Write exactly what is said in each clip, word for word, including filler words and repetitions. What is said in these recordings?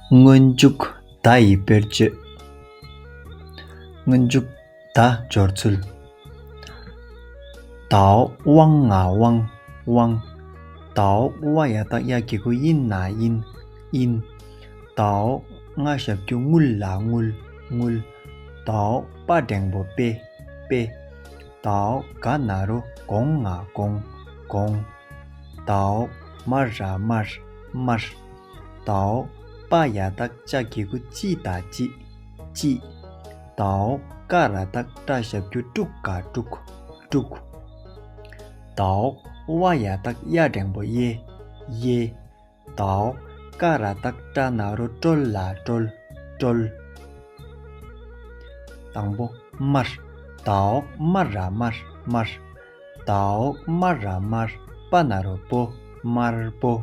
སྔོན་འཇུག་ད་ཡི་དཔེར་བརྗོད། སྔོན་འཇུག་ད་སྦྱོར་ཚུལ། ད་འོག་དབང་ང་དབང་དབང་། ད་འོག་དབ་ཡ་བཏགས་ཡ་གི་གུ་དབྱི་ན་དབྱིན་དབྱིན། ད་འོག་ང་ཞབས་ཀྱུ་དངུལ་ལ་དངུལ་དངུལ། ད་འོག་པ་འགྲེང་བུ་པེ་པེ། ད་འོག་ག་ན་རོ་གོང་ང་དགོང་དགོང་། ད་འོག་མ་ར་དམར་དམར། ད་འོག་པ་ཡ་བཏགས་ཅ་གི་གུ་ཅི་ད་ཅི་ཅི། ད་འོག་ཀ་ར་བཏགས་ཀྲ་ཞབས་ཀྱུ་ཀྲུ་ག་ཀྲུག་ཀྲུག། ད་འོག་དབ་ཡ་བཏགས་ཡ་འགྲེང་བུ་དབྱེ་དབྱེ། ད་འོག་ཀ་ར་བཏགས་ཀྲ་ན་རོ་ཀྲོལ་ལ་ཀྲོལ་ཀྲོལ། དང་པོ་དམར། ད་འོག་མ་ར་དམར་དམར། ད་འོག་མ་ར་དམར་པ་ན་རོ་པོ་དམར་པོ།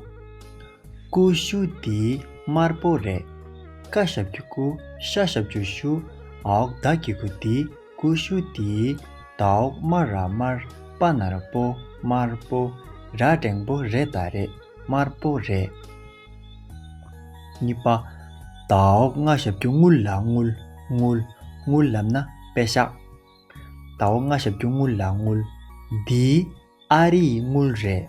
ཀུ་ཤུ་དེ་དམར་པོ་རེད། ཀ་ཞབས་ཀྱུ་ཀུ་ཤ་ཞབས་ཀྱུ་ཤུ། འོག་ད་གི་གུ་དེ། ཀུ་ཤུ་དེ། ད་འོག་མ་ར་དམར་པ་ན་རོ་པོ་དམར་པོ། ར་འགྲེང་བུ་རེད་ད་རེད་དམར་པོ་རེད། གཉིས་པ། ད་འོག་ང་ཞབས་ཀྱུ་དངུལ་ལ་དངུལ་དངུལ། དངུལ་ལབ་ན་པེ་ཤག། ད་འོག་ང་ཞབས་ཀྱུ་དངུལ་ལ་དངུལ། འདི་ཨ་རིའི་དངུལ་རེད།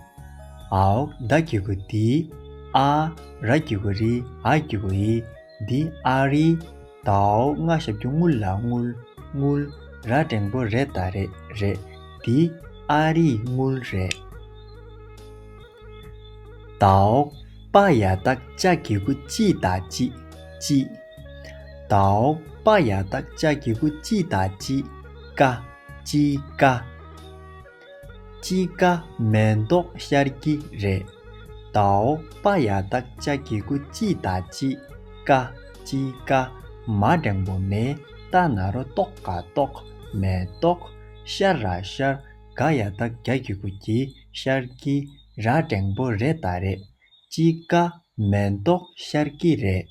འོག་ད་གི་གུ་འདི། ཨ་ར་གི་གུ་རི། འ་གི་གུ་འི། འདི་ཨ་རི། ད་འོག་ང་ཞབས་ཀྱུ་དངུལ་ལ་དངུལ་དངུལ། ར་འགྲེང་བུ་རེད་ད་རེད་རེད། འདི་ཨ་རིའི་དངུལ་རེད། ད་འོག་པ་ཡ་བཏགས་ཅ་གི་གུ་ཅི་ད་ཅི་ཅི། ད་འོག་པ་ཡ་བཏགས་ཅ་གི་གུ་ཅི་ད་ཅི་ཀ་ཅི་ཀ། ཅི་ཀ་མེ་ཏོག་ཤར་གྱི་རེད། ད་འོག་པ་ཡ་བཏགས་ཅ་གི་གུ་ཅི་ད་ཅི་ཀ་ཅི་ཀ། མ་འགྲེང་བུ་མེ། ཏ་ན་རོ་ཏོག་ག་ཏོག་མེ་ཏོག་ཤ་ར་ཤར། ག་ཡ་བཏགས་གྱ་གི་གུ་གྱི། ཤར་གྱི། ར་འགྲེང་བུ་རེད་ད་རེད། ཅི་ཀ་མེ་ཏོག་ཤར་གྱི་རེད།